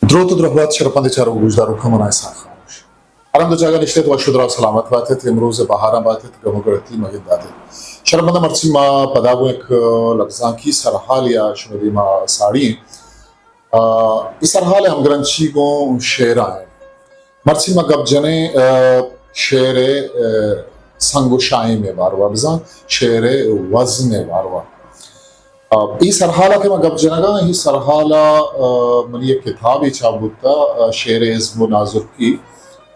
دروت ءُ درہبات شرپندیں چاروک ءُ گوشداروکاں، من آں اسحاق خاموش۔ ہر ہند ءُ جاگہ نشت ات، وش ءُ دراہ سلامت بات ات، امروز ءِ بہاراں بات ات، گم ءُ گڑتی مہ گندات ات۔ شرپنداں، مرچی ما پدا گوں یک لبزانکی سرحالے ءَ شمئے دیما ساڑی ایں۔ آ، اے سرحال ءِ ہمگرنچی گوں شعر ءَ ایں۔ مرچی ما گپ جنیں، آ، شعر ءِ، آ، سنگ ءُ شاہیم ءِ باروا، بزاں شعر ءِ وزن ءِ باروا۔ آ، اے سرحال ءَ کہ ما گپ جنگ ءَ، اے سرحال ءَ، آ، منی یک کتابے چاپ بوتگ، آ، شعر ءِ ازم ءُ نازرکی،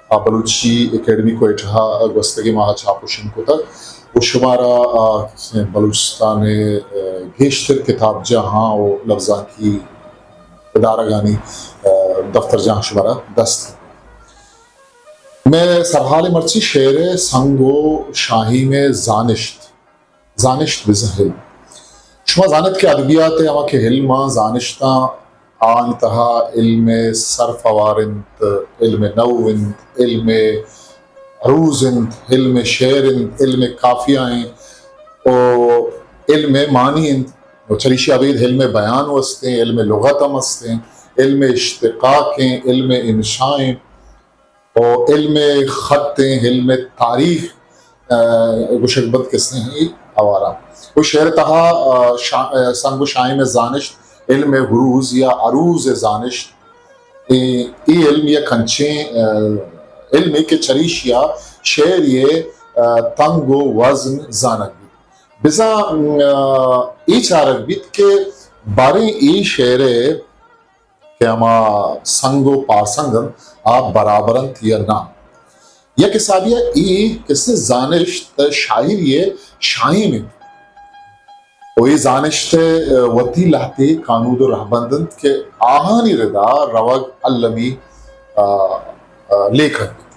آ، بلوچی اکیڈمی کوئٹہ ءَ گوستگیں ماہ ءَ چاپ ءُ شنگ کتگ ءُ شمارا، آ، بلوچستان ءِ، آ، گیشتر کتابجاہاں ءُ لبزانکی ادارگانی، آ، دفترجاہاں شمارا دست۔ مئے سرحال ءِ مرچی شعر ءِ سنگ ءُ شاہیم ءِ زانشت۔ زانشت بزاں علم۔ شما زان ات کہ ادبیات ءِ ہما کہ علماں، زانشتاں، آہانی تہا علم سرف ہوار انت، علم نحو انت، علم عروض انت، علم شعر انت، علم قافیہ انت ءُ علم معانی انت۔ ءُ چریشی ءَ ابید علم بیان ہم استیں، علم لغت ہم استیں، علم اشتقاق ایں، علم انشاء ایں۔ ءُ علم خط ایں، علم تاریخ، آ، گوشگ بنت کہ استیں اے ہوار اَنت۔ ءُ شعر ءِ تہا، آ، شا-، آ، سنگ ءُ شاہیم ءِ زانشت، علم عروض یا عروض ءِ زانشت، اے، اے علم یک انچیں، آ، علمے کہ چریشی ءَ شعرے ءِ، آ، تنگ ءُ وزن زانگ بیت۔ بزاں، آ، اے چارگ بیت کہ باریں اے شعر ءِ کہ ہما سنگ ءُ پارسنگ اَنت، آ برابر اَنت یا نہ۔ یک حسابے ءَ اے کہ استیں زانشت شاعری ءِ شاہیم اِنت ءُ اے زانشت ءِ وتی لہتے کانود ءُ رہبند اَنت کہ آہانی ردا روگ المی، آ، آ، لیکگ بیت۔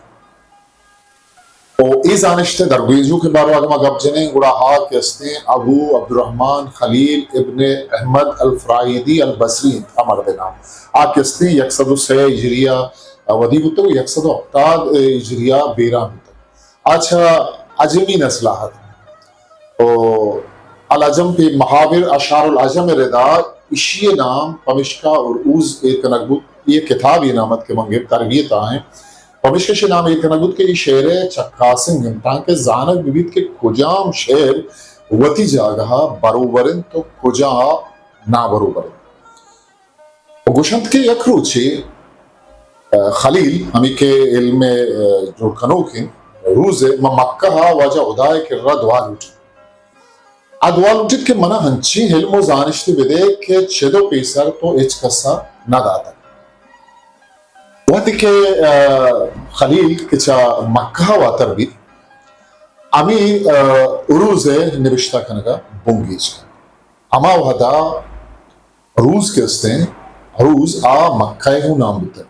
ءُ اے زانشت ءِ درگویزوک ءِ باروا اگاں ما گپ جنیں، گڑا آ کہ استیں ابو عبدالرحمن خلیل ابن احمد الفرائیدی البصری اِنت، آ مرد ءِ نام۔ آ کہ استیں یک سد ءُ سے ہجری ءَ ودی بوتگ ءُ یک سد ءُ ہپتاد ہجری ءَ بیران بوتگ۔ آ چہ عجمی نسل ءَ اَت۔ ءُ العجم فی محاور اشعار العجم ءِ ردا ایشی ءِ نام پمشکا عروض ایر کنگ بوت۔ اے کتابے نام اَت کہ من گپت، تربیت ءَ ایں۔ پمشکا ایشی ءِ نام ایر کنگ بوت کہ اے شعر ءِ چکاسنگ اِنت، تانکہ زانگ بہ بیت کہ کجام شعر وتی جاگہ ءَ بروبر اِنت ءُ کجا نابروبر اِنت۔ ءُ گوش اَنت کہ یک روچے، آ، خلیل، ہمے کہ علم ءِ، آ، جوڑ کنوک اِنت، عروض ءِ، ماں مکہ ءَ واجہ ہدا ءِ کرا دعا لوٹیت۔ آ دعا لوٹیت کہ منا انچیں علم ءُ زانشتے بدئے کہ چد ءُ پیسر تو ہچ کس ءَ نہ داتگ۔ وہدے کہ، آ، خلیل کہ چہ مکہ ءَ واتر بیت، ہمے، آ، عروض ءِ نبشتہ کنگ ءَ بنگیج کنت۔ ہما وہدا عروض کہ استیں، عروض آ مکہ ءِ ہوں نام بوتگ۔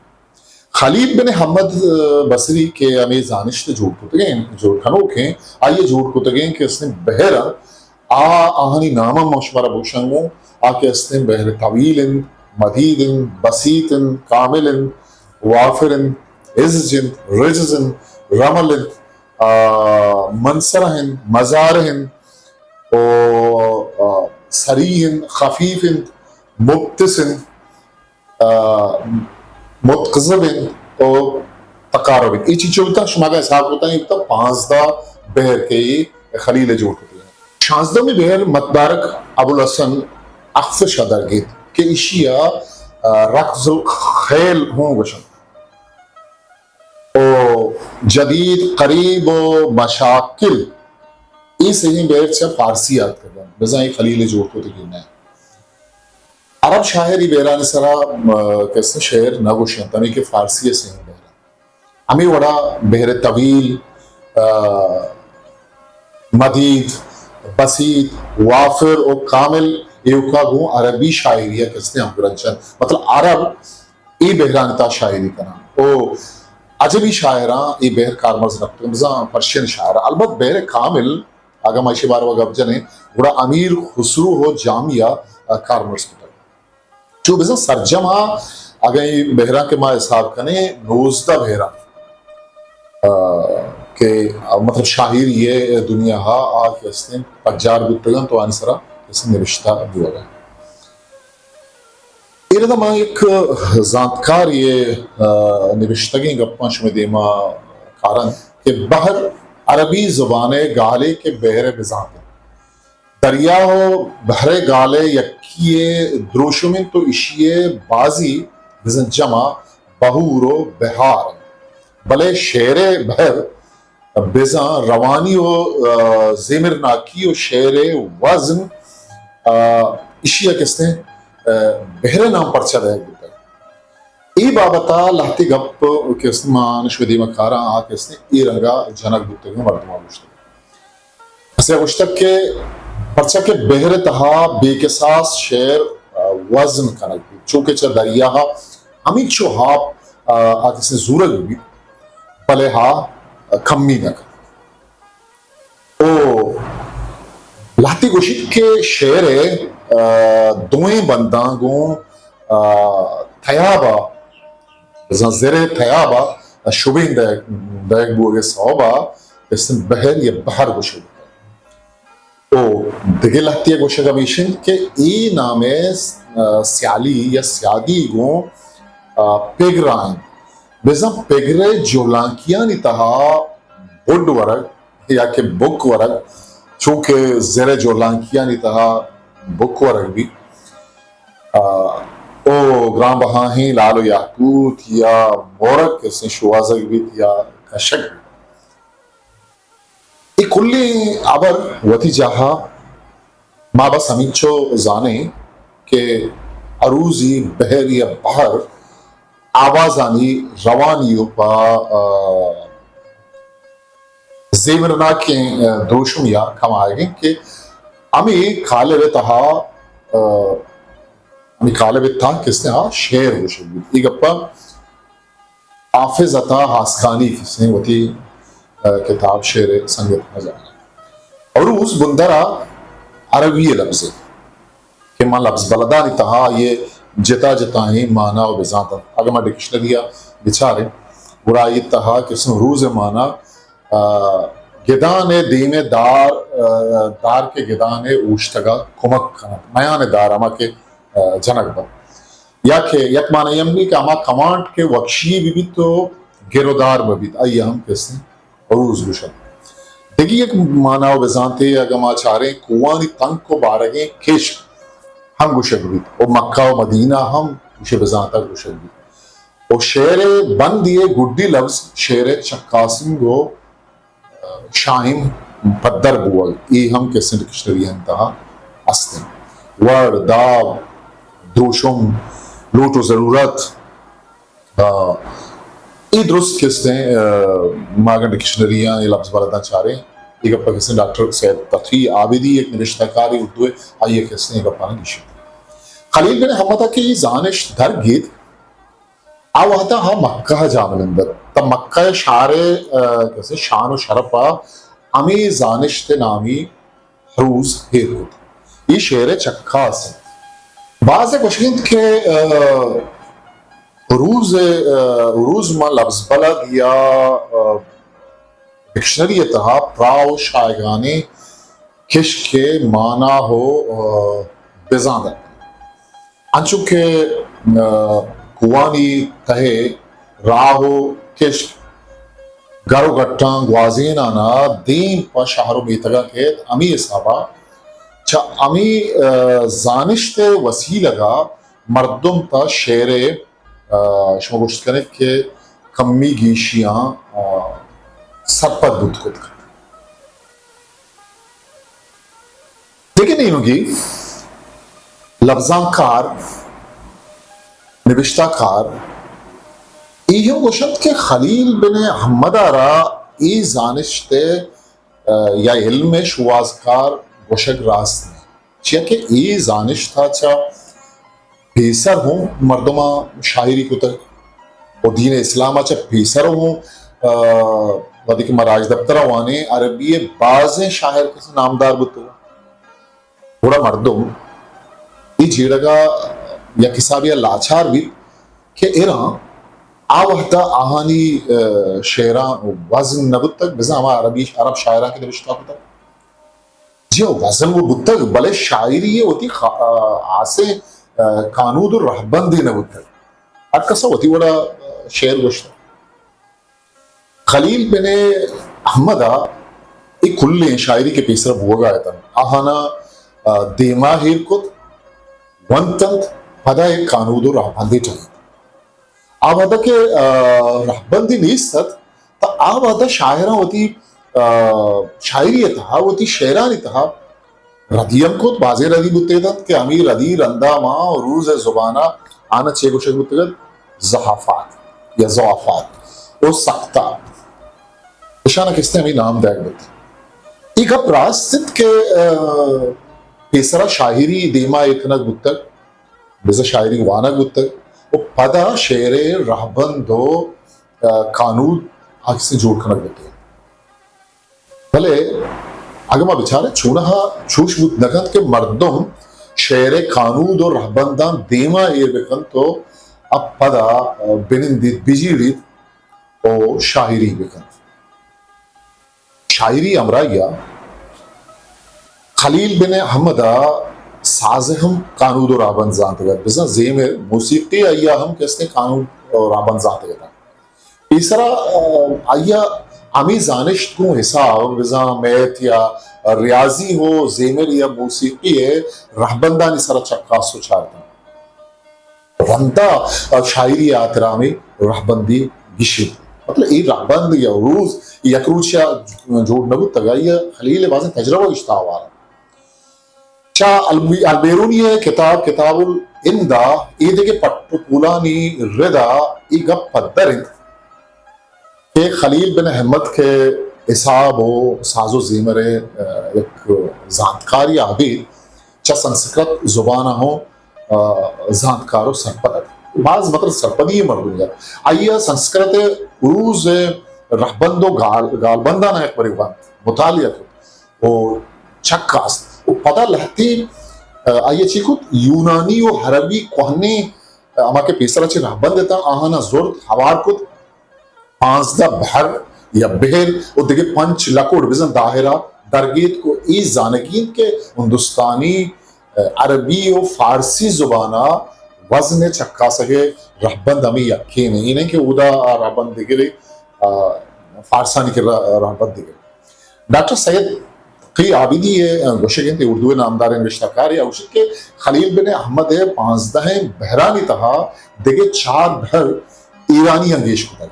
خلیل بن احمد بصری کہ ہمے زانشت جوڑ کتگیں، جوڑ کنوکیں، آئی ءَ جوڑ کتگیں کہ استیں بحر ءَ، آ، آہانی نام ہم من شمارا بگوشاں گوں، آ کہ استیں بحر طویل اِنت، مدید اِنت، بسیط اِنت، کامل اِنت، وافر اِنت، عزج اِنت، رجز اِنت، رمل اِنت، آ، منصرح اِنت، مزارح اِنت، ءُ، آ، سریح اِنت، خفیف اِنت، مبتس اِنت، آ، متقذب اِنت ءُ تقارب اِنت۔ اے چیز چو بوتاں، شما اگاں حساب کتاں، اے بوتاں پانزدہ بحر کہ اے خلیل ءَ جوڑ کتگ۔ شانزدہمی بحر متدارک ابوالحسن اخفش ءَ درگیت کہ ایشی ءَ، آ، رکض الخیل ہوں گوش اَنت۔ ءُ جدید، قریب ءُ مشاکل، اے سئیں بحر چہ فارسی ءَ اتکگ اَنت، بزاں اے خلیل ءَ جوڑ کتگیں نہ۔ عرب شاعر اے بحرانی سرا، م، کسے شعر نہ گوش اَنت، ہمے کہ فارسی ءِ سئیں بحر اَنت۔ ہمے وڑا بحر طویل، آ، مدید، بسیط، وافر ءُ کامل ایوکا گوں عربی شاعری ءَ کسے ہمگرنچ اَنت۔ مطلب عرب اے بحرانی تہا شاعری کناں۔ او عجمی شاعراں اے بحر کارمرز نہ کتگ، بزاں پرشین شاعراں۔ البت بحر کامل، اگاں ما ایشی باروا گپ جنیں، گڑا امیر خسرو ءُ جامی ءَ کارمرز کتگ۔ چو بزاں سرجم ءَ اگاں اے بحراں کہ ما حساب کنیں، نوزدہ بحراں، آ، کہ، آ، مطلب شاعری ءِ دنیا ءَ آ کہ استیں پجار بوتگ اَنت ءُ آنی سرا استیں نبشتہ بوگ ءَ اَنت۔ اے ردا ما یک زانتکارے ءِ، آ، نبشتگیں گپاں شمئے دیما کاراں کہ بحر عربی زبان ءِ گالے کہ بحر ءِ بزانت انت۔ دریا ءُ بحر ءِ گال ءِ یکے ءِ دروشم انت ءُ ایشی ءِ بازی بزاں جمع بحور ءُ بحار انت۔ بلے شعر ءِ بحر بزاں روانی ءُ، آ، زیمرناکی ءُ شعر ءِ وزن، آ، ایشی ءَ کستیں، آ، بحر ءِ نام پرچا دئیگ بوتگ۔ اے بابت ءَ لہتے گپ کستیں ما شمئے دیما کاراں، آ کستیں اے رنگ ءَ جنگ بوتگ ءُ مردماں گوشتگ۔ کسے ءَ گوشتگ کہ پرچا کہ بحر ءِ تہا بے کساس شعر، آ، وزن کنگ بیت، چو کہ چہ دریا ءَ ہمینچو آپ، آ، آ کسے زورگ بیت، بلے آ کمی نہ کنت۔ او لہتے گوشیت کہ شعر ءِ، آ، دوئیں بنداں گوں، آ، تیاب ءَ، بزاں زر ءِ تیاب ءَ شبین دئیگ، دئیگ بوگ ءِ سوب ءَ کستیں بحر یا بحر گوشگ بوتگ۔ او دگہ لہتے ءِ گوشگ ہمیش انت کہ اے نام ءِ، آ، سیالی یا سیادی گوں، آ، پگر ءَ انت۔ بزاں پگر ءِ جہلانکیانی تہا بڈ ورگ یا کہ بک ورگ، چونکہ زر ءِ جہلانکیانی تہا بک ورگ بیت۔ آ، او گران بہائیں لال ءُ یاقوت یا مورک کسیں شوہازگ بیت یا کشگ بیت۔ اے کلیں ہبر وتی جاہ ءَ، ما بس ہمینچو زانیں کہ عروضی بحر یا بحر آوازانی روانی ءُ پہ، آ، زیمرناکیں، آ، دروشمے ءَ کمائگ انت کہ ہمے قالب ءِ تہا، آ، ہمے قالب ءِ تہا کستیں آ شعر گوشگ بیت۔ اے گپ ءَ حافظ عطا خاصخانی کسیں وتی، آ، کتاب شعر سنگت ءَ جاہ۔ عروض بندر ءَ عربی ءِ لبزے کہ ما لبز بلدانی تہا آئی ءِ جتا جتائیں مانا ءُ بزانت انت۔ اگاں ما ڈکشنری ءَ بچاریں، گڑا آئی ءِ تہا کسیں عروض ءِ مانا، آ، گدان ءِ دیم ءِ دار، آ، دار کہ گدان ءِ اوشتگ ءَ کمک کنت، میان ءِ دار ہما کہ، آ، جنگ بنت۔ یا کہ یک معنی ہم بیت کہ ہما کمانٹ کہ وکشی بہ بیت ءُ گر ءُ دار بہ بیت، آئی ءَ ہم کسیں عروض گوشنت۔ دگہ یک مانا ءُ بزانتے اگاں ما چاریں، کوہانی تنک ءُ بارگیں کشک ہم گوشگ بیت ءُ مکہ ءُ مدینہ ہم گوشے بزانت ءَ گوشگ بیت۔ ءُ شعر ءِ بندی ءِ گڈی لبز شعر ءِ چکاسنگ ءُ شاہیم پدر بوگ، اے ہم کسیں ڈکشنریانی تہا است انت۔ وڑ، داب، دروشم، لوٹ ءُ ضرورت، آ، اے درست کستیں، آ، ما اگاں ڈکشنریاں اے لبز بلداں چاریں، اے گپ ءَ کستیں ڈاکٹر سید تقی عابدی یک نبشتہ کارے اردو ءِ، آئی ءَ کستیں اے گپاں گیشینت۔ خلیل بن احمد ءَ کہ اے زانشت در گیت، آ وہداں آ مکہ ءَ جاہ منند ات۔ تاں مکہ ءِ شہر ءِ، آ، کسے شان ءُ شرپ ءَ ہمے زانشت ءِ نامی عروض ایر کت۔ اے شعر ءِ چکاس انت۔ باز ءَ گوشگ انت کہ، آ، عروض ءِ، آ، عروض ماں لبز بلد یا، آ، ڈکشنری ءِ تہا پراہ ءُ شاہگانیں کشک ءِ مانا ءُ، آ، بزانت۔ انچو کہ، آ، کوہانی تہ ءِ راہ ءُ کشک گر ءُ گٹاں گوازینان ءَ دیم پہ شہر ءُ میتگاں کیت، ہمے حساب ءَ چہ ہمے، آ، زانشت ءِ وسیلگ ءَ مردم پہ شعر ءِ، آ، شما گوشت کن ات کہ کمی گیشیاں، آ، سرپد بوت کت کنت۔ دگہ نیمگی لبزانکار، نبشتہ کار، اے ہم گوشنت کہ خلیل بن احمد ءَ را اے زانشت ءِ، آ، یا علم ءِ شوہازکار گوشگ راست نہ انت۔ چیا کہ اے زانشت ءَ چہ پیسر ہوں مردماں شاعری کتگ ءُ دین اسلام ءَ چہ پیسر ہوں، آ، وہدے کہ ما راجدپتر ءَ وانیں، عربی ءِ بازیں شاعر کسے نامدار بوتگ۔ گڑا مردم اے جیڑگ ءَ یک حسابے ءَ لاچار بیت کہ اراں آ وہد ءَ آہانی، آ، شعراں وزن نہ بوتگ، بزاں ہما عربی، عرب شاعراں کہ نبشتہ کتگ۔ جی ہو، وزن وَ بوتگ، بلے شاعری ءِ وتی خا-، آ، خاصیں، ء، کانود و رہبندے نہ بوتگ۔ ہر کس ء وتی وڑا، ء، شعر گوشت۔ خلیل بن احمد ء اے کلیں شاعری کہ پیسرا بوگا اتنت، آہانا، ء، دیما ایر کت، ونت انت، پدا یک کانود و رہبندے ٹہینت۔ آ وہدا کہ، ء، رہبندے نیست ات، تا آ وہدا شاعراں وتی، ء، شاعری ء تہا، وتی شعرانی تہا ردی ہم کت، بازیں ردی بوتگ ات کہ ہمے ردی رندا ما عروض ء زبان ء آناں چے گوشگ بوتگ ات؟ زحافات یا زوافات و سکتہ، اشاناں کستیں ہمے نام دئیگ بوت۔ اے گپ راست انت کہ، ء، پیسرا شاعری دیما ایر کنگ بوتگ، بزاں شاعری وانگ بوتگ و پدا شعر ء رہبند و، ء، کانود آ کستیں جوڑ کنگ بوتگ۔ بلے اگہ ما بچاریں، چونہا چوش بوت نہ کنت کہ مردم شعر ء کانود و رہبنداں دیما ایر بکنت و ء پدا، ء، بنندیت، بجیڑیت و شاعری بکنت۔ شاعری ہمراہی ء خلیل بن احمد ء ساز ء ہم کانود و رہبند زانتگ ات، بزاں زیمر، موسیقی، آئی ء ہم کستیں کانود و رہبند زانتگ ات۔ پیسرا، ء، آئی ء ہمے زانشت گوں حساب، بزاں میتھ یا ریاضی و زیمر یا موسیقی ء رہبندانی سرا چکاس و چارتنت۔ رندا، ء، شاعری ء ہاترا ہمے رہبندی گیشیت۔ مطلب، اے رہبند یا عروض یک روچے ء جوڑ نہ بوتگ، آئی ء خلیل ء بازیں تجربہ گشتہ ہوار انت۔ چہ البی-، البیرونی ء کتاب، کتاب الہند ء اے دگہ پٹ و پولانی رد ء اے گپ پدر انت کہ خلیل بن احمد کہ حساب و ساز و زیمر ء، ء، یک زانتکاری آبید، چہ سنسکرت زبان ء ہوں، ء، زانتکار و سرپد ات۔ باز مطلب سرپدی مردمی ات۔ آئی ء سنسکرت ء عروض ء رہبند و گال-، گالبندان ء یک برے وانت، مطالعہ کت و چکاست و پدا لہتیں، ء، آئی ء چی کت؟ یونانی و عربی کوہنیں، ء، ہما کہ پیسرا چہ رہبند اتاں، آہاناں زرت، ہوار کت۔ پانزدہ بحر یا بحر و دگہ پنچ لکوڑ بزاں دائرہ درگیتک و اے زانگی انت کہ ہندوستانی، ء، عربی و فارسی زبان ء وزن ء چکاسگ ء رہبند ہمے یکین انت، اے نہ کہ اودا آ رہبند دگرے، ء، فارسانی کرا رہبند دگرے۔ ڈاکٹر سید تقی عابدی ء گوشگ انت، اردو ء نامداریں نبشتہ کارے، آ گوشیت کہ خلیل بن احمد ء پانزدہیں بحرانی تہا دگہ چار بحر ایرانیاں گیش کتگ،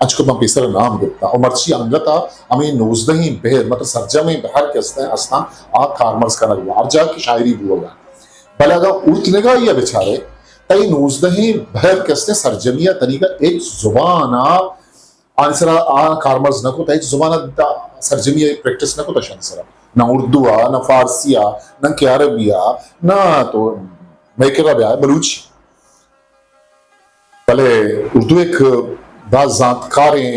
انچو کہ من پیسر ء نام گپتاں، و مرچی انگت ء ہمے نوزدہیں بحر، مطلب سرجمیں بحر کہ استاں، استاں، آ کارمرز کنگ بوت، ہر جاہ کہ شاعری بوگ ء۔ بلے اگاں اوتنگائی ء بچارے، تہ اے نوزدہیں بحر کہ استیں سرجمی ء تنیگا ہچ زبان ء آنی سرا آ کارمرز نہ کت، ہچ زبان ء دا سرجمی ء پریکٹس نہ کت اشانی سرا، نہ اردو ء، نہ فارسی ء، نہ کہ عربی ء، نہ تو مئے کرا بیا بلوچی۔ بلے اردو یک باز زانتکاریں،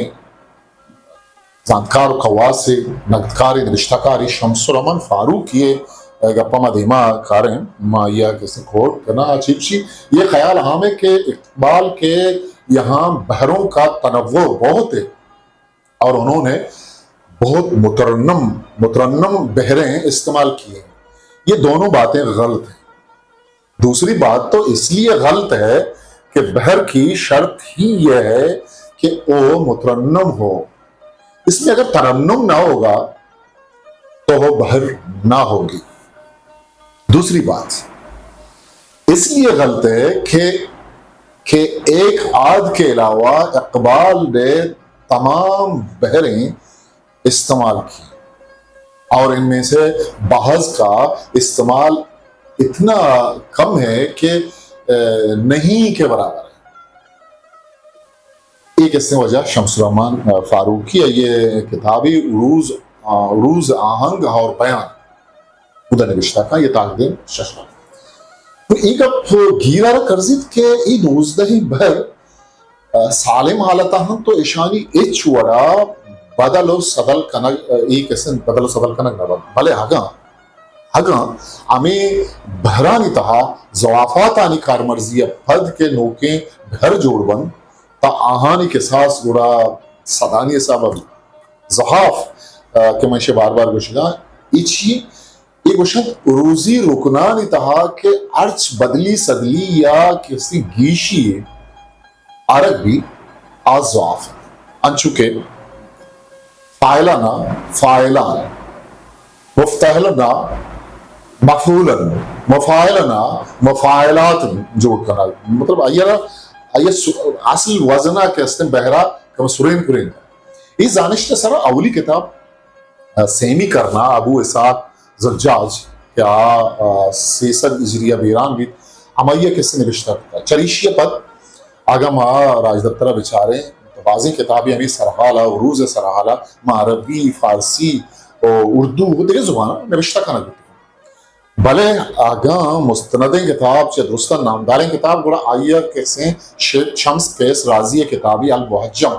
زانتکار و کواسے، نگدکارے، نبشتہ کارے شمس الرحمن فاروقی ء گپاں ما دیما کاریں، ما آئی ء کسے کوٹ کناں، آ چی گوشی، یہ خیال عام ہے کہ اقبال کے یہاں بحروں کا تنوع بہت ہے اور انہوں نے بہت مترنم، مترنم بحریں استعمال کی ہیں۔ یہ دونوں باتیں غلط ہیں۔ دوسری بات تو اس لیے غلط ہے کہ بحر کی شرط ہی یہ ہے کہ وہ مترنم ہو۔ اس میں اگر ترنم نہ ہوگا تو وہ بحر نہ ہوگی۔ دوسری بات اس لیے غلط ہے کہ، کہ ایک آدھ کے علاوہ اقبال نے تمام بحریں استعمال کی اور ان میں سے بعض کا استعمال اتنا کم ہے کہ، ا، نہیں کے برابر ہے۔ اے کسیں وجہ شمس الرحمن، ا، فاروقی ء یہ کتابی عروض، ا، عروض آہنگ اور بیان ادا نبشتہ کاں، یہ تاکدیم شش۔ تو اے گپ گیر ء را کرزیت کہ اے نوزدہیں بحر ء سالم حالت ء انت و اشانی ہچ وڑا بدل و سدل کنگ، ء، اے کسے بدل و سدل کنگ نہ بنت۔ بلے اگاں، اگاں ہمے بحرانی تہا زوافاتانی کارمرزی ء پد کہ نوکیں بحر جوڑ بنت، تا آہانی کساس گڑا سدانی حساب ء بیت۔ زحاف، ء، کہ من ایشی بار بار گوشگاں، اے چی؟ اے گوشنت عروضی رکنانی تہا کہ ہرچ بدلی سدلی یا کسی گیشی آرگ بی، آ ضعف انت۔ انچو کہ فاعلن ءَ فاعلان، مفتعلن ءَ مفعولن، مفاعلن ءَ مفاعلات جوڑ کنگ۔ مطلب، آئی ءَ را، آئی ءِ سو-، اصل وزن ءَ کہ استیں بہرا کم سرین کرین۔ اے زانشت ءِ سرا اولی کتاب، ءَ، سیمی کرنا ابو اسحاق زجاج کہ آ، ءَ، سیصد ہجری ءَ بیران بیت، ہمائی ءَ کسے نبشتہ کتگ۔ چریشی ءَ پد اگاں ما راجدپتر ءَ بچاریں تو بازیں کتابے ہمے سرحال ءَ، عروض ءِ سرحال ءَ، ما عربی، فارسی و اردو و دگہ زباناں نبشتہ کنگ بوتگ۔ بلے اگاں مستندیں کتاب چہ درستاں نامداریں کتاب، گڑا آئی ءَ کسیں شیخ شمس قیس رازی ءِ کتابے المحجم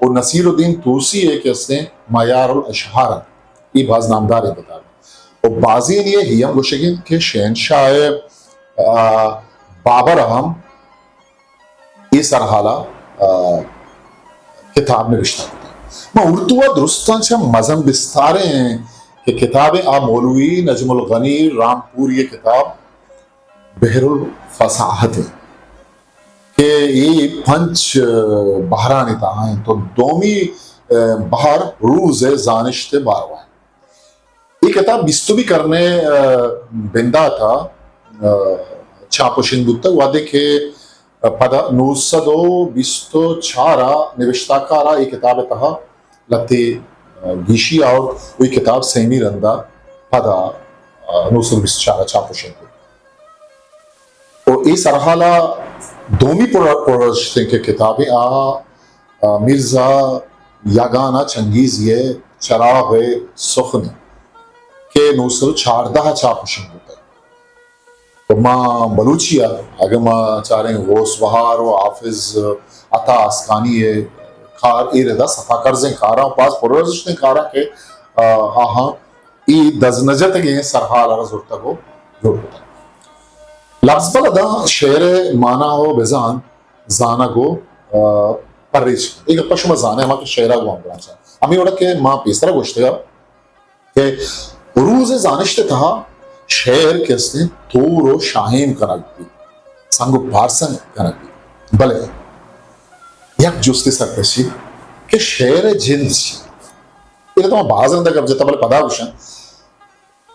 و نصیر الدین طوسی ءِ کسیں معیار الاشہار انت۔ اے باز نامداریں کتاب انت۔ و بازینے ءَ اے ہم گوشگ انت کہ شہنشاہ، آ، بابر ءَ ہم اے سرحال ءَ، آ، کتاب نبشتہ کتگ۔ ما اردو ءَ درستاں چہ مزن بستاریں کہ کتابے آ مولوی نجم الغنی رامپوری ءِ کتاب بحر الفصاحت انت کہ اے پنچ، آ، بحرانی تہا انت و دومی، آ، بحر عروض ءِ زانشت ءِ باروا انت۔ اے کتاب بیستمی کرن ءِ، آ، بندات ءَ، آ، چاپ و شنگ بوتگ، وہدے کہ پدا نو سد و بیست و چار ءَ نبشتہ کار ءَ اے کتاب ءِ تہا لہتے، آ، گیشی آورت و اے کتاب سیمی رند ءَ پدا، آ، نو سد و بیست و چار ءَ چاپ و شنگ بوت۔ و اے سرحال ءَ دومی پر-، پرارزشتیں کہ کتابے آ، آ، میرزا یگانہ چنگیزی ءِ چراغ ءِ سخن کہ نو سد و چاردہ ءَ چاپ و شنگ بوتگ۔ و ما بلوچی ءَ اگاں ما چاریں غوث بہار و حافظ عطا آسکانی ءِ کار، اے ردا سپاکرزیں کاراں، باز پرارزشتیں کاراں کہ، آ، آہاں اے دزنجتگیں سرحال ءَ را زرتگ و جوڑ کتگ۔ لبز بلداں شعر ءِ مانا و بزان زانگ و، آ، پریچ کنگ۔ اے گپ ءَ شما زانئے، ہما کہ شعر ءَ گوں ہمگرنچ انت۔ ہمے وڑا کہ ما پیسر ءَ گوشتگ کہ عروض ءِ زانشت ءِ تہا شعر کہ استیں تور و شاہیم کنگ بیت، سنگ و پارسنگ کنگ بیت۔ بلے یک جستے سرکشی کہ شعر ءِ جند چی؟ اے تو ما باز رندا گپ جتا، بلے پدا گوشاں۔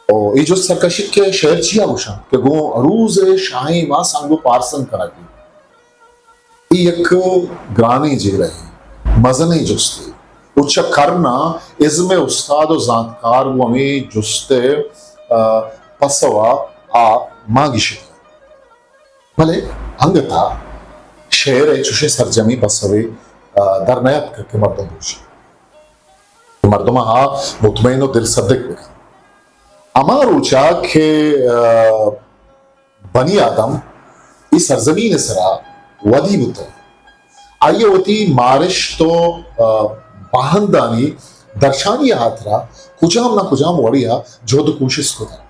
او اے جست سرکشیت کہ شعر چیا گوشاں کہ گوں عروض ءِ شاہیم ءَ سنگ و پارسنگ کنگ بیت۔ اے یک گرانیں جیڑہے، مزنیں جستے۔ و چہ کرن ءَ ازم ءِ استاد و زانتکار گوں ہمے جست ءِ، آ، پسو ءَ آ مان گیشتگ۔ بلے انگت ءَ شعر ءِ چوشیں سرجمیں پسوے، آ، در نیاتکگ کہ مردم بگوشیت۔ مردم ءَ مطمئن و دل صدق بکن۔ ہما روچا کہ، آ، بنی آدم اے سرزمین ءِ سرا ودی بوتگ، آئی ءَ وتی مارشت و، آ، باہندانی درشانی ءِ ہاترا کجام نہ کجام وڑے ءَ جہد و کوشست کتگ۔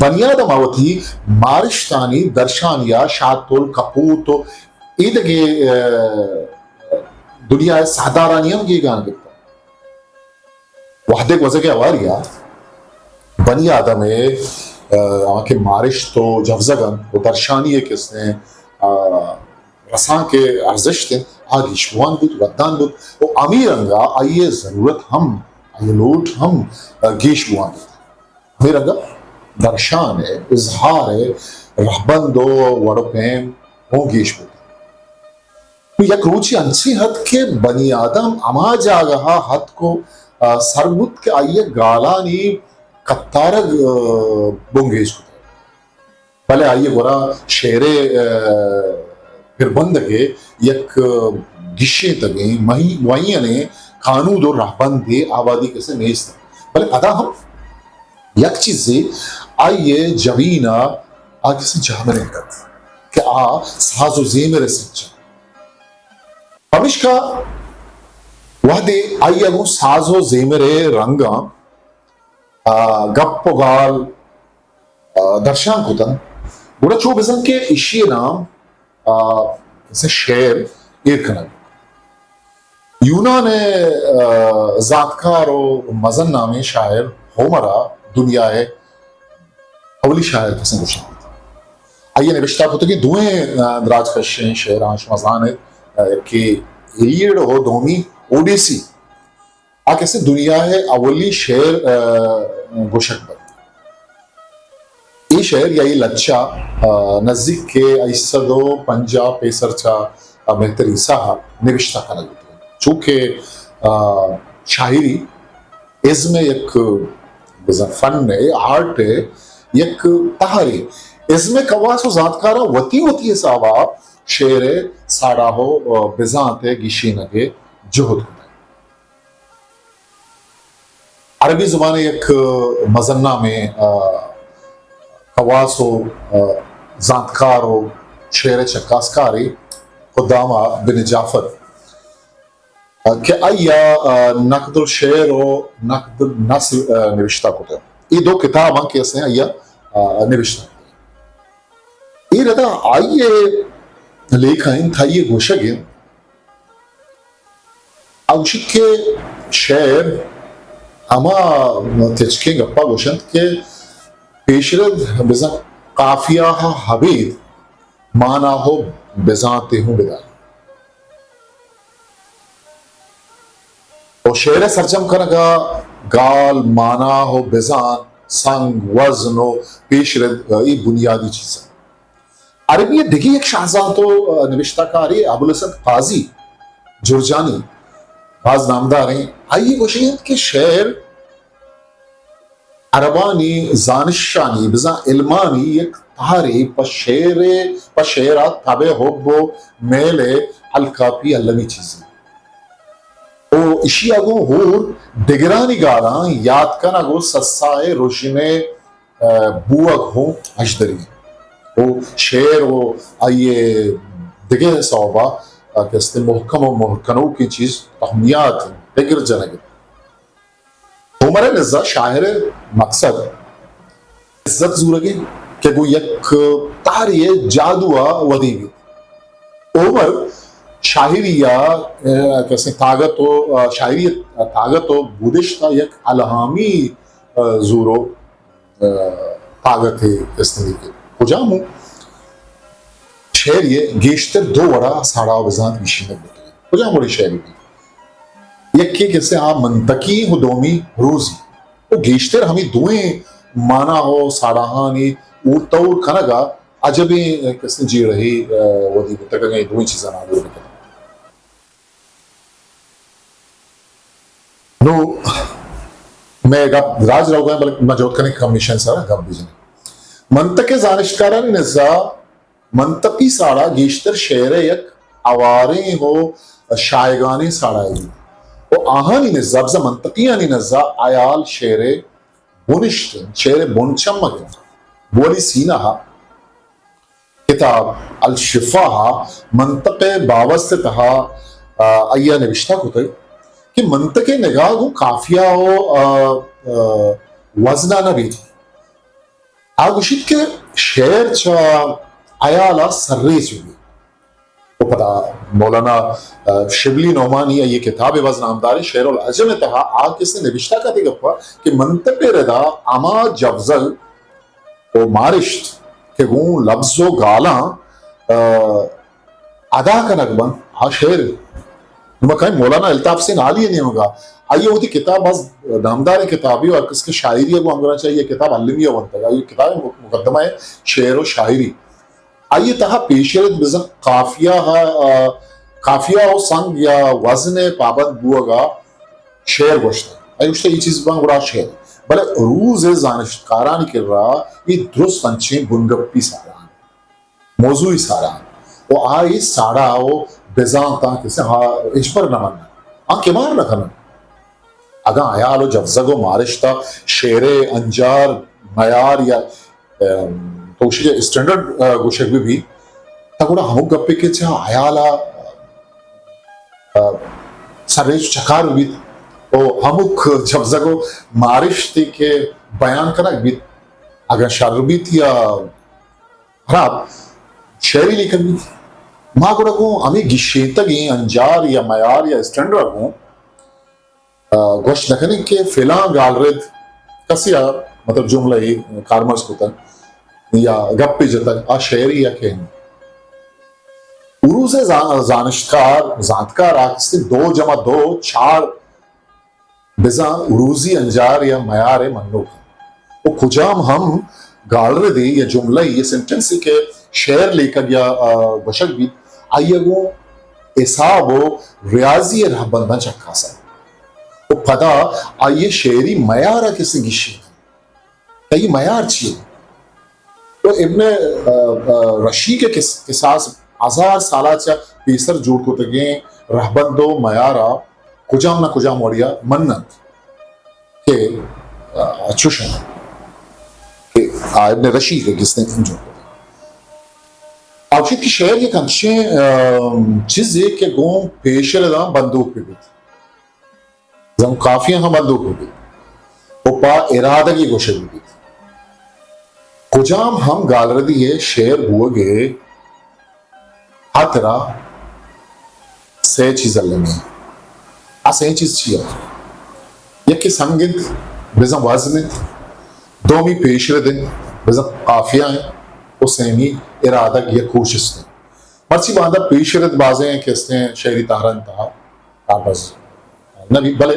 بنی آدم ءَ وتی مارشتانی درشانی ءَ شاتل، کپوت و ایدگہ، آ، دنیا ءِ ساہدارانی ہم گیگان گپتگ۔ وہدے گوزگ ءِ ہواری ءَ بنی آدم ءِ، آ، ہما کہ مارشت و جوزگ انت و درشانی ءِ کسیں، آ، رسانک ءِ ارزشت انت، آ گیش بوان بوت، ودان بوت و ہمے رنگ ءَ آئی ءِ ضرورت ہم، آئی ءِ لوٹ ہم، آ، گیش بوان بوت۔ ہمے رنگ ءَ درشان ءِ، اظہار ءِ رہبند و وڑ و پیم ہوں گیش بوت۔ نوں یک روچے انچیں ات کہ بنی آدم ہما جاگہ ءَ اتک و، آ، سر بوت کہ آئی ءِ گالانی کتارگ، آ، بنگیج کتگ۔ بلے آئی ءِ گورا شعر ءِ، آ، پربندگ ءِ یک گیشینتگیں مہی-، معینیں کانود و رہبندے آبادی کسے نیست۔ بلے پدا ہم یک چیزے آئی ءِ جبین ءَ آ کسے جاہ مرینتگ کہ آ ساز و زیمر ءِ سرجم۔ پمیشکا وہدے آئی ءَ گوں ساز و زیمر ءِ رنگاں، آ، گپ و گال، آ، درشان کتنت، گڑا چو بزاں کہ ایشی ءِ نام، آ، کسے شعر ایر کنگ۔ یونان ءِ، آ، زانتکار و مزن نامیں شاعر ہومر ءَ دنیا ءِ اولی شاعر کسے گوشگ بیت۔ آئی ءَ نبشتہ کتگیں دوئیں، آ، دراج کشیں شعراں شما زان ات، آ، یکے ایلیڈ ءُ دومی اوڈیسی۔ آ کسے دنیا ءِ اولی شعر، آ، گوشگ بنت۔ اے شعر یا اے لچہ، آ، نزیک کہ ہشت سد ءُ پنجاہ پیسر چہ، آ، مہتر عیسیٰ ءَ نبشتہ کنگ بوتگ۔ چونکہ، آ، شاعری ازم ءِ یک بزاں فن ءِ، آرٹ ءِ یک تہرے۔ ازم ءِ کواس ءُ زانتکاراں وتی وتی حساب ءَ شعر ءِ ساڑاہ ءُ بزانت ءِ گیشینگ ءِ جہد کتگ۔ عربی زبان ءِ یک مزن نامیں، آ، کواس ءُ، آ، زانتکار ءُ شعر ءِ چکاسکارے قدامہ بن جعفر، آ، کہ آئی ءَ، آ، نقد الشعر ءُ نقد النثر، آ، نبشتہ کتگ۔ اے دو کتاب آں کہ استیں آئی ءَ، آ، نبشتہ کتگ۔ اے ردا آئی ءِ لیکہ انت، آئی ءِ گوشگ انت، آ گوشیت کہ شعر ہما تچکیں گپا گوشنت کہ پیشرد بزاں قافیہ ءَ ابید مانا ءُ بزانتے ہوں بداریت۔ ءُ شعر ءِ سرجم کنگ ءَ گال، مانا ءُ بزانت، سنگ، وزن ءُ پیشرد، اے بنیادی چیز انت۔ عربی ءِ دگہ یک شاہزانت ءُ نبشتہ کارے ابوالحسن قاضی جرجانی، باز نامداریں، آئی ءِ گوشگ انت کہ شعر عربانی زانشانی بزاں علمانی یک تہرے، پہ شعر ءَ، پہ شعر ءَ تب ءِ حب ءُ میل ءِ الکاپی المی چیزے۔ او ایشی ءَ گوں ہور دگرانی گالاں یات کنگ ءُ سسا ءِ رژن ءِ، آ، بوگ ہوں ہژدری۔ او شعر ءُ آئی ءِ دگہ سوب ءَ، آ، کہ استیں محکم ءُ مہر کنوکیں چیز، تہمیات، دگر جنگ انت۔ ہومر ءِ نزا شاعر ءِ مقصد عزت زورگ انت کہ گوں یک تہرے ءِ جادو ءَ ودی بیت۔ ہومر شاعری ءِ، آ، کسے تاگت ءُ، آ، شاعری ءِ تاگت ءُ بودشت ءَ یک الہامی، آ، زور ءُ، آ، تاگتے استنی کہ کجام شعری ءِ گیشتر دو وڑا ساڑا ءُ بزانت گیشینگ بوتگ۔ کجام وڑیں شعری بیت؟ یکے کسے آ منطقی ءُ دومی روزی۔ ءُ گیشتر ہمے دوئیں مانا ءُ ساڑاہانی اور تور کنگ ءَ عجبیں کسے جیڑہے، آ، ودی بوتگ اگاں اے دوئیں چیزاں نادور بکناں۔ نوں مئے گپ دراج روگ ءَ، بلے ما جہد کنیں کہ کمیشن سرا گپ بجنیں۔ منطق ءِ زانشتکارانی نزا منطقی ساڑا گیشتر شعر ءِ یک اواریں ءُ شایگانیں ساڑایے بیت۔ ءُ آہانی نزا، بزاں منطقیانی نزا، ہیال شعر ءِ بنشت انت، شعر ءِ بنچمگ انت۔ بولی سینا ءِ کتاب الشفا ءَ منطق ءِ بابست ءِ تہا، آ، آئی ءَ نبشتہ کتگ کہ منطق ءِ نگاہ گوں قافیہ ءُ، آ، آ، وزن ءَ نہ بیت۔ آ گوشیت کہ شعر چہ ہیال ءَ سرریچ بہ بیت۔ ءُ پدا مولانا، آ، شبلی نعمانی ءِ آئی ءِ کتابے باز نامداریں شعر العجم ءِ تہا آ کسے نبشتہ کت اے گپ ءَ کہ منطق ءِ ردا ہما جوزگ ءُ مارشت کہ گوں لبز ءُ گالاں، آ، ادا کنگ بنت، آ شعر انت۔ نوں ما کائیں مولانا الطاف حسین عالی ءِ نیمگ ءَ، آئی ءَ وتی کتاب، باز نامداریں کتابے، ءُ ہر کس کہ شاعری ءَ گوں ہمگرنچ، آئی ءَ کتاب المی ءَ ونتگ، آئی ءِ کتاب مقدمہ ءِ شعر ءُ شاعری۔ آئی ءِ تہا پیشرد بزاں قافیہ ءَ، آ، قافیہ ءُ سنگ یا وزن ءِ پابند بوگ ءَ شعر گوشتگ۔ آئی ءَ گوشتگ، اے چیز باں گڑا شعر۔ بلے روز ءِ زانشتکارانی کرا اے درست انچیں بنگپی ساڑا انت، موضوعی ساڑا انت۔ ءُ آ اے ساڑا ءُ بزانتاں کسے آ ہچبر نہ مننت، آ کمار نہ کننت۔ اگاں ہیال ءُ جوزگ ءُ مارشت ءَ شعر ءِ انجار، معیار یا، ام، تو گوشے اسٹینڈرڈ، آ، گوشگ بہ بیت، تہ گڑا ہمک گپے کہ چہ ہیال ءَ، آ، سرریچ چکار بہ بیت ءُ ہمک جوزگ ءُ مارشتے کہ بیان کنگ بیت، اگاں شر بیت یا ہراب، شعری لیکگ بیت۔ ما گڑا گوں ہمے گیشینتگیں انجار یا معیار یا اسٹینڈرڈ ءَ گوں آ، گوشت نہ کنیں کہ فلاں گالرد کسے ءَ مطلب جملہ ای کارمرز کتگ یا گپے جتگ، آ شعری یک انت۔ عروض ءِ زا-، زانشتکار، زانتکار آ کسے دو جمع دو چار بزاں عروضی انجار یا میار ءِ منوک انت۔ و کجام ہم گالردے یا جملہ یا سنٹنسے کہ شعر لیکگ یا، آ، گوشگ بیت، آئی ءَ گوں حساب و ریاضی ءِ رہبنداں چکاساں و پدا آئی ءِ شعری میار ءَ کسے گیشینت۔ تئی میار چی انت؟ تو ابن، آ، آ، رشی کہ کس-، کساس ہزار سال ءَ چہ پیسر جوڑ کتگیں رہبند و میار ءَ کجام نہ کجام وڑی ءَ من انت کہ، آ، چوش انت کہ آ ابن رشی کہ کسے انچو کتگ۔ آ گوشیت کہ شعر یک انچیں، آ، چیزے کہ گوں پیش رداں بندوک بہ بیت۔ زم کافیاں ہم بندوک بہ بیت و پہ ارادگی گوشگ بہ بیت۔ کجام ہم گالردی ءِ شعر بوگ ءِ ہاترا سئے چیز المی انت۔ آ سئے چیز چی انت؟ یکے سنگ انت، بزاں وزن انت، دومی پیش رد انت، بزاں قافیہ انت، و سیمی ارادگ یا کوشست انت۔ مرچی باندا پیش رد بازیں کہ استیں شعری تہران تہا کارمرز نہ بیت، بلے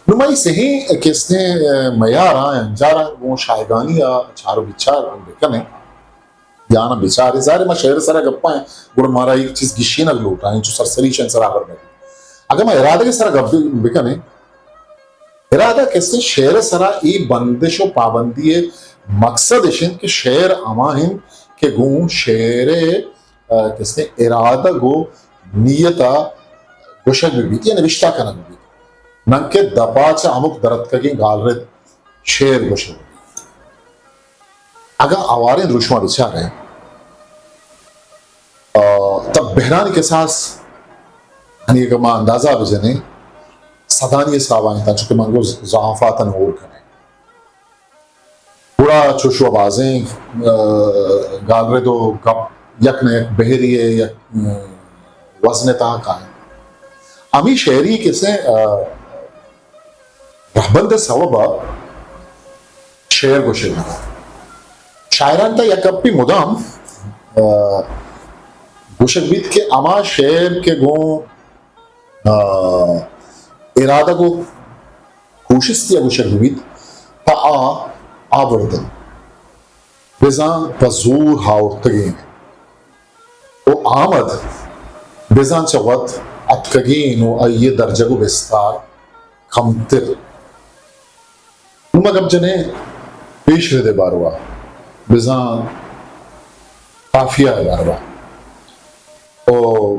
نمائی سہیں کہ استیں میاراں انجاراں گوں شاہگانی ءَ چار و بچار بکنیں۔ یا آناں بچارے، ظاہر ہے ما شعر سرا گپاں، گڑا مارا یک چیز گشینگ لوٹاں، انچو سرسری شن سرا ہبر نہ بیت۔ اگاں ما ارادگ سرا گپ بکنیں، ارادہ کسے شعر سرا اے بندش و پابندی مقصد اش انت کہ شعر ہما انت کہ گوں شعر، آ، کسے ارادہ گو نیت ءَ گوشگ بہ بیت یا نبشتہ کنگ بہ بیت، ننکہ دپا چہ ہمک درتکگیں گالرد شعر گوشگ بہ بیت۔ اگاں آواریں دروشما بچاریں، آ، تب بہرانی کساس، یعنی اگاں ما اندازہ بجنیں، صدانی حساب ءَ انت، چونکہ من گوں زعافاتاں ہور کنیں۔ گڑا چوش و بازیں، آ، گالرد و گپ یک نہ یک بہری ءِ یک، آ، وزن ءِ تہا کائیں۔ ہمے شعری کسے، آ، رہبند ءِ سوب ءَ شعر گوشگ نہ۔ شاعران تہ یک گپی مدام، آ، گوشگ بیت کہ ہما شعر کہ گوں، آ، ارادگ و کوشستی ءَ گوشگ بیت، پہ آ آوردن بزاں پہ زور ہاورتگیں۔ و آمد بزاں چہ وت اتکگیں و آئی ءِ درجگ و بستار کمتر۔ نوں ما گپ جنیں پیش رد ءِ باروا، بزاں قافیہ ءِ باروا۔ و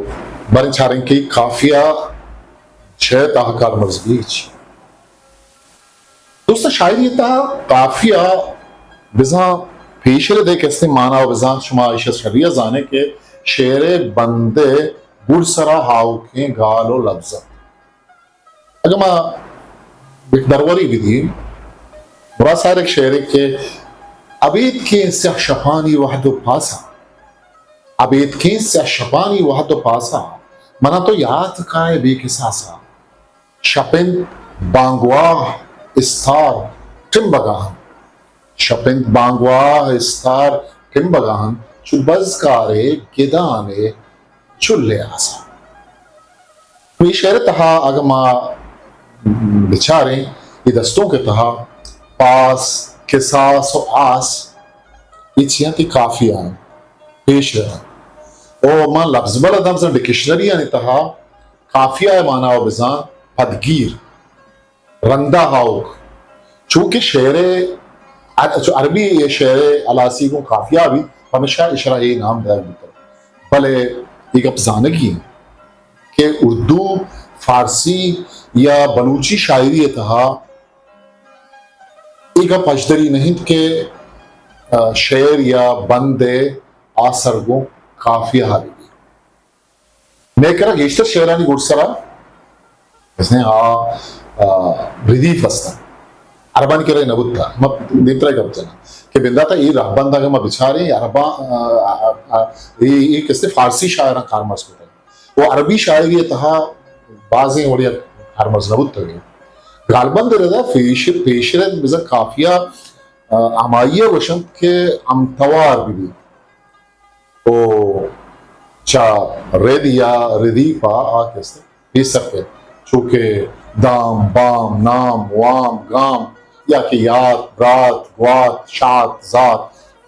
باریں چاریں کہ قافیہ چہ تہا کارمرز بیت۔ دوستاں، شاعری ءِ تہا قافیہ بزاں پیش رد ءِ کسے مانا و بزاں شما ایشی ءَ شری ءَ زانے کہ شعر ءِ بند ءِ گڈسرا آؤکیں گال و لبز انت۔ اگاں ما یک دروری بدییں، مراد صاحب یک شعرے کہ ابیتکیں سیاہ شپانی وہد و پاسا، ابیتکیں سیاہ شپانی وہد و پاسا، منا تو یات کائے بے کساسا۔ شپ انت بانگواہ استار ٹمبگا انت۔ شپ انت بانگواہ استار ٹمبگا انت، چو بزکارے گدانے چلے آسا۔ نوں اے شعر ءِ تہا اگاں ما بچاریں، اے دستونک ءِ تہا پاس، کساس و آس، اے چیاں تئی قافیہ انت، پیش رد انت۔ او ما لبز بلد ہم بزاں ڈکشنری آنی تہا قافیہ ءِ مانا و بزاں پدگیر، رندا آؤک۔ چونکہ شعر ءِ، چو عربی ءِ شعر ءِ ہلاسی گوں قافیہ بیت، پمیشا اشرا اے نام دئیگ بوتگ۔ بلے اے گپ زانگی انت کہ اردو، فارسی یا بلوچی شاعری ءِ تہا اے گپ ہژدری نہ انت کہ، آ، شعر یا بند ءِ آسر گوں قافیہ ءَ بہ بیت۔ مئے کرا گیشتر شعرانی گڈسرا بزاں آ، آ، ردیف است انت۔ عربانی کرا نہ بوتا۔ ما دیمترا گپ جناں کہ بنداتا اے رہبند اگاں ما بچاریں، عرباں، آ، آ، آ، اے، اے کسے فارسی شاعراں کارمرز کتگ۔ و عربی شاعری ءِ تہا بازیں وڑے ءَ کارمرز نہ بوتگ۔ گالبند ءِ ردا پیش، پیش رد بزاں قافیہ آ، ہمائی ءَ گوشنت کہ ہمتوار بہ بیت۔ او چہ رد یا ردیف ءَ آ کہ است پیسر کیت، چو کہ دام، بام، نام، وام، گام، یا کہ یات، برات، گوات، شات، زات،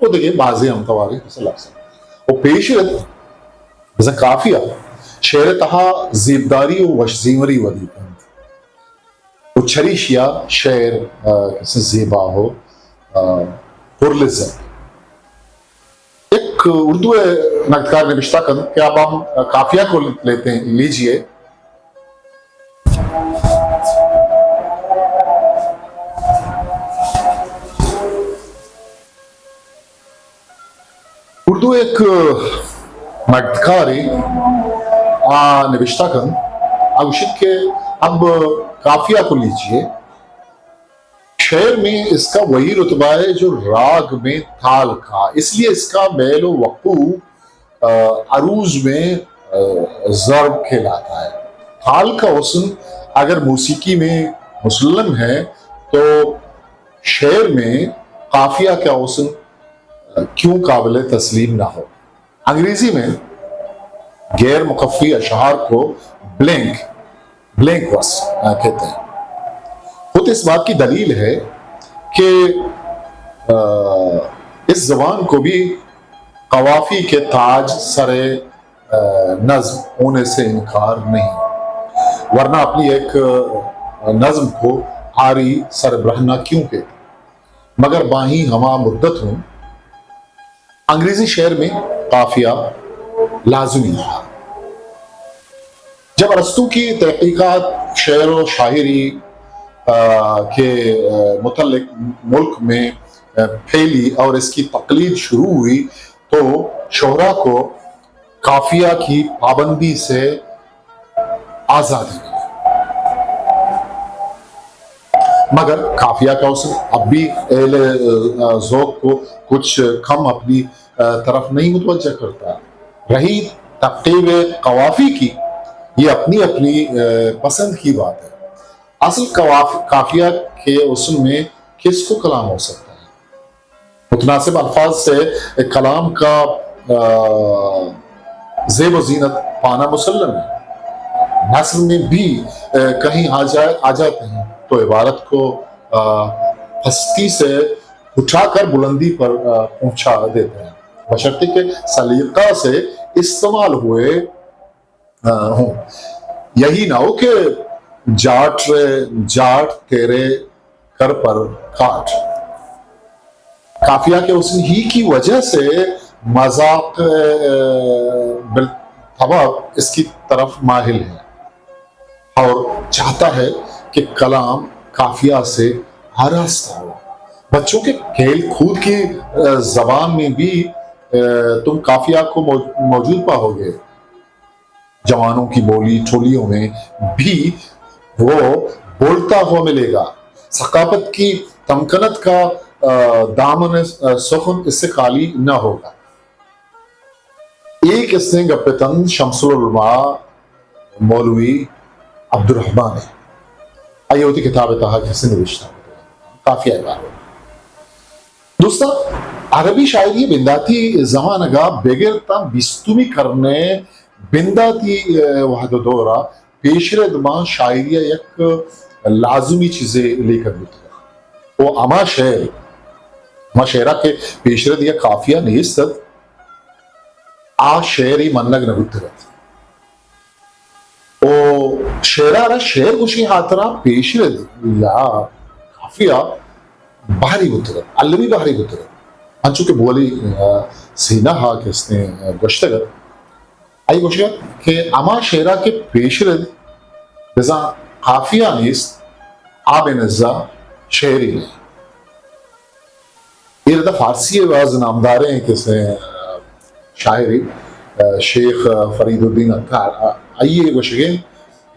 و دگہ بازیں ہمتواریں لفظ انت۔ و پیش رد بزاں قافیہ شعر ءِ تہا زیبداری و وشزیمری ودی کنت۔ و چریشیا شعر، آ، کسے زیبا و، آ، پرلذت۔ ایک اردو نقدکار نبشتہ کنت کہ اب ہم قافیہ کو لیتے ہیں، لیجیے۔ اردو ایک نقدکارے آ نبشتہ کن، آ گوشت کہ اب قافیہ کو لیجیے، شعر میں اس کا وہی رتبہ ہے جو راگ میں تال کا، اس لیے اس کا میل و وقوع، آ، عروض میں، آ، ضرب کہلاتا ہے۔ تال کا حسن اگر موسیقی میں مسلم ہے تو شعر میں قافیہ کا حسن کیوں قابل تسلیم نہ ہو۔ انگریزی میں غیر مقفی اشعار کو بلینک، بلینک ورس کہتے ہیں۔ خود اس بات کی دلیل ہے کہ، آ، اس زبان کو بھی قوافی کے تاج سر، آ، نظم ہونے سے انکار نہیں، ورنہ اپنی ایک، آ، نظم کو آری سر برہنہ کیوں کہتے؟ مگر باہیں ہما مدت ہوں انگریزی شعر میں قافیہ لازمی تھا۔ جب ارسطو کی تحقیقات شعر و شاعری، آ، کے، آ، متعلق ملک میں، آ، پھیلی اور اس کی تقلید شروع ہوئی تو شعراء کو قافیہ کی پابندی سے آزادی ملی۔ مگر قافیہ کا حسن اب بھی اہل، آ، ذوق کو کچھ کم اپنی، آ، طرف نہیں متوجہ کرتا۔ رہی تقیب قوافی کی، یہ اپنی اپنی، آ، پسند کی بات ہے۔ اصل قواف-، قافیہ کے حسن میں کس کو کلام ہو سکتا ہے؟ متناسب الفاظ سے کلام کا، آ، زیب و زینت پانا مسلم ہے۔ نثر میں بھی، آ، کہیں آ جائے، آ جاتے ہیں تو عبارت کو، آ، پستی سے اٹھا کر بلندی پر، آ، پہنچا دیتے ہیں، بشرطے کہ سلیقہ سے استعمال ہوئے آ، ہوں۔ یہی نہ ہو کہ جاٹ رے جاٹ تیرے کر پر کاٹ۔ قافیہ کے حسن ہی کی وجہ سے مذاق، آ، بالطبع اس کی طرف مائل ہے اور چاہتا ہے کہ کلام قافیہ سے آراستہ ہو۔ بچوں کے کھیل کود کی، آ، زبان میں بھی، آ، تم قافیہ کو مو-، موجود پاؤ گے۔ جوانوں کی بولی ٹولیوں میں بھی وہ بولتا ہوا ملے گا۔ ثقافت کی تمکنت کا، آ، دامن، آ، سخن اس سے خالی نہ ہوگا۔ اے کسیں گپ ءِ تند شمس العلماء مولوی عبدالرحمن ءَ۔ آئی ءَ وتی کتاب ءِ تہا کسے نوشتہ کتگ، قافیہ ءِ بارو۔ دوستاں، عربی شاعری ءِ بنداتی زمانگ ءَ بگر تاں بیستمی کرن ءِ بنداتی، آ، وہد ءُ دور ءَ پیشرد ماں شاعری ءِ یک لازمی چیزے لیکگ بوتگ۔ او ہما شعر، ہما شعر ءَ کہ پیشرد یا قافیہ نیست ات، آ شعرے منگ نہ بوتگ ات۔ او شعر ءَ را شعر گوشی ہاترا پیشرد یا قافیہ بہری بوتگ ات، المی بہری بوتگ ات۔ انچو کہ بولی، آ، سینہ ءَ کہ استیں، آ، گوشتگ ات، آئی گوشگ ات کہ ہما شعر ءَ کہ پیشرد بزاں قافیہ نیست، آ بہ نزا شعرے نہ۔ اے ردا فارسی ءِ باز نامداریں کسے، آ، شاعرے، آ، شیخ، آ، فرید الدین عطار، آ، آئی ءِ گوشگیں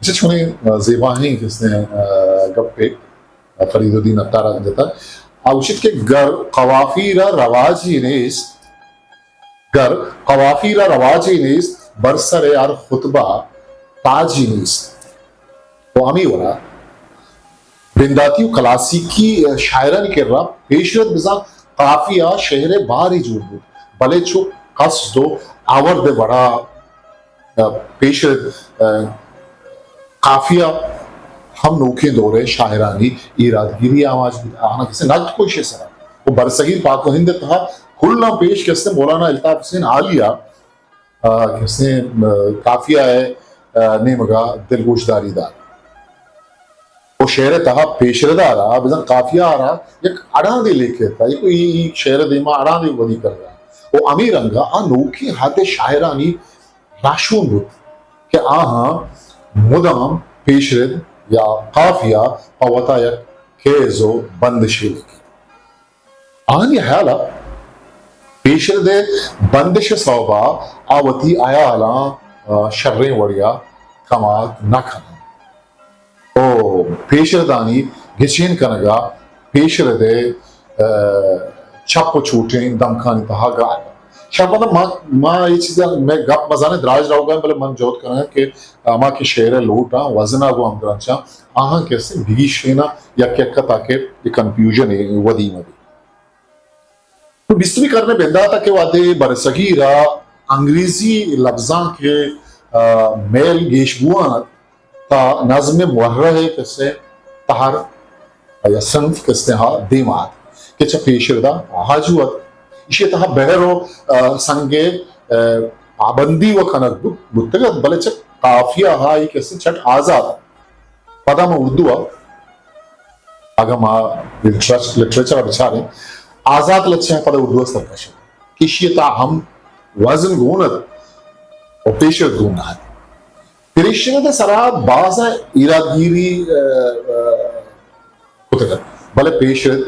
چہ چونیں، آ، زیباہیں کسے، آ، گپے۔ فرید الدین عطار ءَ جتا۔ آ گوشت کہ گر قوافی را رواجی نیست، گر قوافی را رواجی نیست، بر سر ہر خطبہ تاجی نیست۔ و ہمے وڑا بنداتی و کلاسیکی شاعرانی کرا پیشرد بزاں قافیہ شعر ءِ بہرے جوڑ بوت، بلے چو قصد و آورد ءِ وڑا، آ، پیشرد، آ، قافیہ ہم نوکیں دور ءِ شاعرانی ایرادگیری ءِ آماچ بوت، آہاں کسے نقد کو ایشی ءِ سرا۔ و برصغیر پاک و ہند ءِ تہا کلاں پیش کسے مولانا الطاف حسین عالی ءَ آ، کسے، آ، قافیہ ءِ، آ، نیمگا دلگوشداری دات۔ و شعر ءِ تہا پیشرد ءَ را، بزاں قافیہ ءَ را یک اڑاندے لیکہ ات، یک ای، ای شعر ءِ دیما اڑاندے ودی کرگا۔ و ہمے رنگا آ نوکیں ہد ءِ شاعرانی راہشون بوت کہ آہاں مدام پیشرد یا قافیہ پہ وتا یک کیز و بندشے لیکہ۔ آہانی ہیال ءَ پیشرد ءِ بندش ءِ سوب ءَ آ وتی ہیالاں، آ، شریں وڑے ءَ کماش نہ کناں۔ او پیشردانی گچین کنگ ءَ پیشرد ءِ، آ، چپ و چوٹیں دمکانی تہا گار۔ شرپد ما، ما اے چیز ءَ مئے گپ مزانیں دراج روگ ءَ، بلے من جہد کنگ ءَ کہ ہما کہ شعر ءِ لوٹاں، وزن ءَ گوں ہمگرنچاں، آہاں کسے بگیشیناں یک یک ءَ تاکہ اے کنفیوژن ودی مہ بیت۔ تو بیستمی کرن ءِ بندات ءَ کہ وہدے برصغیر ءَ انگریزی لبزانک ءِ، آ، میل گیش بوان ات، تا نظم محرہ ءِ کسے تہر یا صنف کسے ہا دیما ات کہ چہ پیشرد ءَ آجو ات۔ ایشی ءِ تہا بحر و، آ، سنگ ءِ، آ، پابندی و کنگ بوت، بوتگ ات، بلے چہ قافیہ ہا ای کسے چٹ آزاد ات۔ پدا ما اردو ءَ، اگاں ما لٹریچ-، لٹریچر ءَ بچاریں، آزات لچہ ءَ پدا اردو ءَ سرکش ات۔ ایشی ءِ تہا ہم وزن گون ات و پیشرد گون نہ ات۔ پیشرد ءِ سرا بازاں ایرادگیری، آ، آ، کتگ ات، بلے پیشرد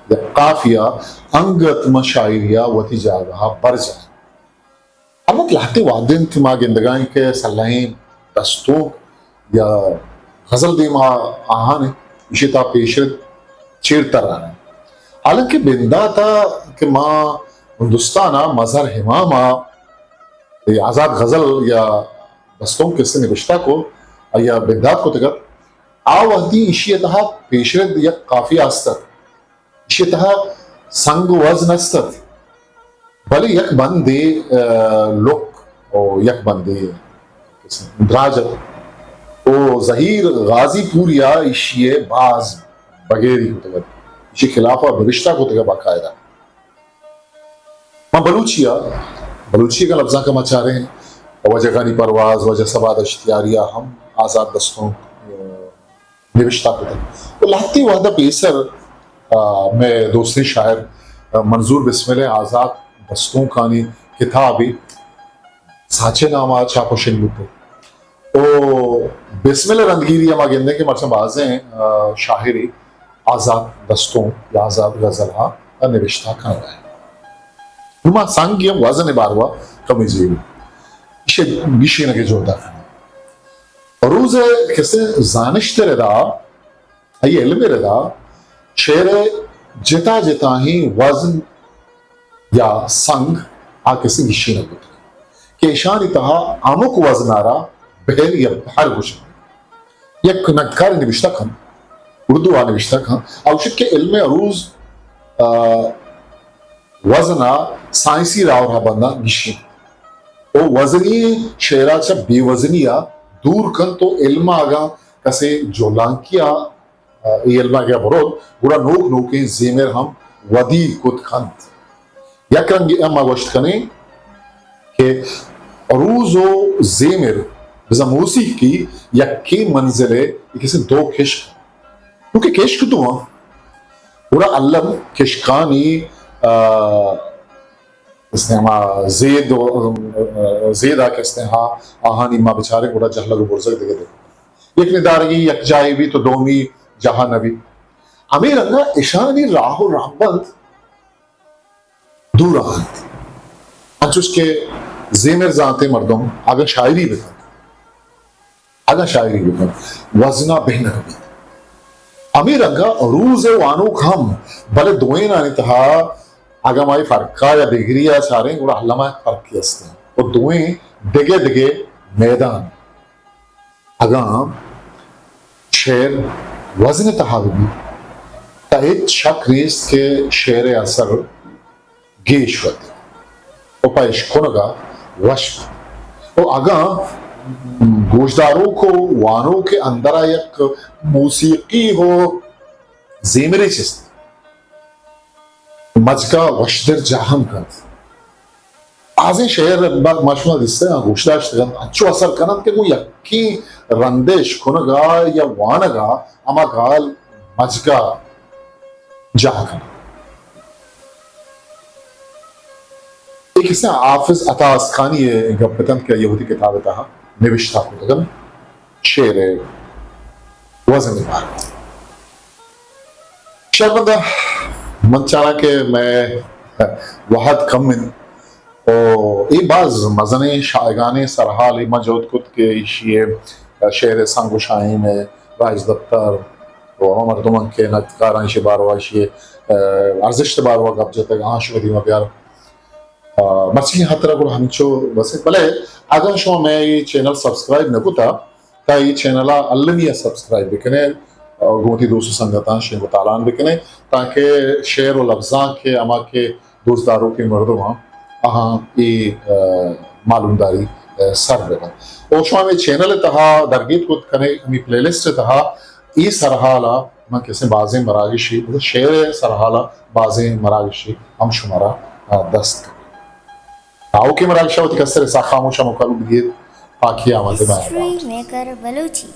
یا قافیہ انگت ماں شاعری ءَ وتی جاگہ ءَ برجاہ انت۔ البت لہتے وہد انت کہ ما گندگا ایں کہ سلہیں دستونک یا غزل دیما آہان انت، ایشی تہا پیشرد چیر تران انت۔ حالانکہ بندات ءَ کہ ما ہندوستان ءَ مظہر امام ءَ اے آزات غزل یا دستونک کسے نبشتہ کو، آئی ءَ بندات کتگ ات، آ وہدی ایشی ءِ تہا پیشرد یک قافیہ است ات۔ ایشی ءِ تہا سنگ و وزن است ات، بلے یک بندے، آ، لک و یک بندے دراج ات۔ و ظہیر غازی پوری ءَ ایشی ءِ باز بگیری کتگ ات۔ ایشی خلاف ءَ نبشتہ کتگ ات باقاعدہ۔ ما بلوچی ءَ، بلوچی ءِ لبزانک ءَ ما چاریں، واجہ غنی پرواز، واجہ صبا دشتیاری ءَ ہم آزات دستونک، آ، نبشتہ کتگ۔ و لہتے وہد ءَ پیسر، آ، مئے دوستیں شاعر، آ، منظور بسمل ءِ آزات دستونکانی کتابے ساچ ءِ نام ءَ چاپ و شنگ بوتگ۔ و بسمل ءِ رندگیری ءَ ما گندیں کہ مرچاں بازیں، آ، شاعرے آزات دستونک یا آزات غزل ءَ نبشتہ کنگ ءَ انت۔ نوں ما سنگ یا وزن ءِ باروا کمے جیڑیں۔ ایشی ءِ گیشینگ ءِ جہد ءَ کنیں۔ روز ءِ کسے زانشت ءِ ردا، آئی علم ءِ ردا، شعر ءِ جتا جتاہیں وزن یا سنگ آ کسے گیشینگ بوتگ کہ ایشانی تہا ہمک وزن ءَ را بحر یا بحر گوشنت۔ یک نگدکارے نبشتہ کن، اردو ءَ نبشتہ کن، آ گوشت کہ علم عروض، آ، وزن ءَ سائنسی راہ ءُ رہبنداں گیشینت ءُ وزنی شعر ءَ چہ بے وزنی ءَ دور کنت ءُ علم ءَ اگاں کسے جہلانکی ءَ اے علم ءَ اگاں بروت، گڑا نوک نوکیں زیمر ہم ودی کت کنت۔ یک رنگے ہم ما گوشت کنیں کہ عروض ءُ زیمر بزاں موسیقی یکیں منزل ءِ کسے دو کشک، کیونکہ کشک دو آں، گڑا الم کشکانی، آ، استیں ہما زید و، زید ءَ کہ استیں ہا، آہانی ما بچاریں گڑا جہلگ و برزگ دگہ دگہ۔ یک ندارگی یک جاہے بیت و دومی جاہا نہ بیت۔ ہمے رنگا اشانی راہ و رہبند دور انت۔ انچوش کہ زیمر زانتیں مردم اگاں شاعری بکنت، اگاں شاعری بکنت، وزنا بہ نہ بیت۔ ہمے رنگا عروض ءِ وانوک ہم، بلے دوئینانی تہا اگاں ما اے فرقا یا دگریا چاریں، گڑا الما فرقے استیں۔ و دوئیں دگہ دگہ میدان۔ اگاں شعر وزن ءِ تہا بہ بیت، تہ ہچ شک نیست کہ شعر ءِ اثر گیش وت و پہ اشکنگ ءَ وش بنت۔ و اگاں گوشداروک و وانوک ءِ اندر ءَ یک موسیقی و زیمرے چست، مجگ ءَ وشدر جاہ ہم کنت۔ بازیں شعر ما، ما شما دیستگ انت، گوش داشتگ انت، انچو اثر کن انت کہ گوں یکیں رند ءِ اشکنگ ءَ یا وانگ ءَ ہما گال مجگ ءَ جاہ کن انت۔ اے کسہ حافظ عطا اسکانی ءِ گپ اتنت کہ آئی ءَ وتی کتاب ءِ تہا نبشتہ کتگ انت۔ شعر ءِ وزن ءِ بارو۔ شرمندہ، من چاراں کہ مئے وہد کم انت۔ او اے باز مزنیں شاہگانیں سرحالے من جہد کت کہ ایشی ءِ شعر ءِ سنگ و شاہین ءِ راج دپتر و ہما مردماں کہ نقدکاراں ایشی باروا، ایشی ارزشت باروا گپ جتگ، آں شمئے دیما بیار۔ آ، مرچی ہاترا گڑا ہمینچو بس انت۔ بلے اگاں شما مئے اے چینل سبسکرائب نہ کتا، تا اے چینل ءَ المی ءَ سبسکرائب بکنے، آ، گوں وتی دوست و سنگتاں شنگ و تالان بکنے، تاکہ شعر و لبزانک ءِ ہما کہ دوست داروکیں مردماں آہاں اے، آ، معلومداری، آ، سر بہ بنت۔ و شما ہمے چینل ءِ تہا درگیت کت کنے، ہمے پلے لسٹ ءِ تہا اے سرحال ءَ من کسیں بازیں مراگشے، شعر ءِ سرحال ءَ بازیں مراگشے ہم شمارا، آ، دست کپیت۔ آؤکیں مراگش ءَ وتی کستر اسحاق خاموش ءَ مکال بگیت۔ پاکی آمد ءِ بہار۔ History maker Balochi.